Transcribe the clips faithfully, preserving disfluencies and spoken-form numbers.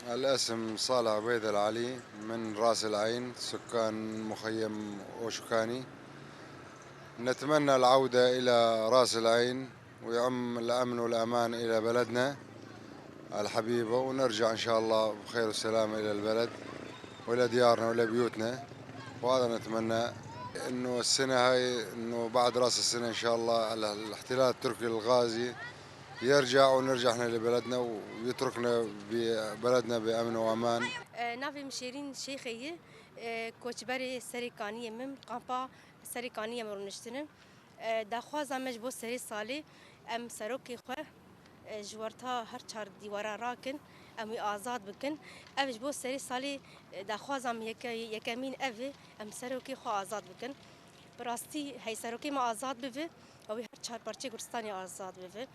الاسم صالح عبيد العلي من راس العين، سكان مخيم أوشكاني. نتمنى العودة إلى راس العين، ويعم الأمن والأمان إلى بلدنا الحبيبة، ونرجع إن شاء الله بخير وسلامة إلى البلد وإلى ديارنا وإلى بيوتنا. وهذا نتمنى، إنه السنة هاي، إنه بعد رأس السنة إن شاء الله، ال-، الاحتلال التركي الغازي يرجع، ونرجع إحنا لبلدنا، ويتركنا ببلدنا بأمن وأمان. E, navê min Şêrîn Şêxê ye. E, koçberê Serê Kaniyê min, kampa Serê Kaniyê min rûniştine. E, daxwaza me ji bo serê salê, em serokê xwe, e, ji werta her çar dîwara rakin, em wî azad bikin. Ev ji bo serê salê, e, daxwaza min yeke-, yekemîn ev e, em serokê xwe azad bikin. Bi rastî hey serokê me azad bibe, ew ê her çar parçeyê Kurdistanê azad bibe.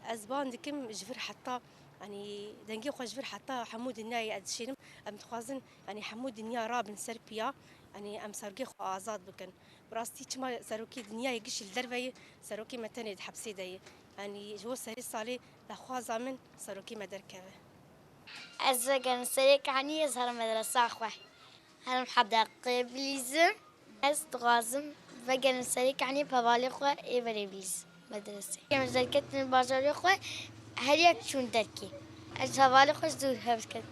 Ez ban dikim ji vir heta, yanî dengê xwe ji vir heta hemû dinyayê ez dişênim. Em dixwazin, yanî hemû dinya rabin ser piya, yanî em serokê xwe azad bikin. Bi rastî çima serokê dinyayê gişî li derve ye, serokê me tenê di hepsê de ye. Yanî ji bo serê salê daxwaza min serokê me derkeve. Ez vegerim Serê Kaniyê, ez herim medresa xwe. Herim hedeqê bilîzim. Ez dixwazim vegerim Serê Kaniyê, pevalê xwe ê verê bilîzim medresê. Em ji derketin bajarê xwe her yek çûn derkê. Ez ji hevalê xwe ji dûr hev diket.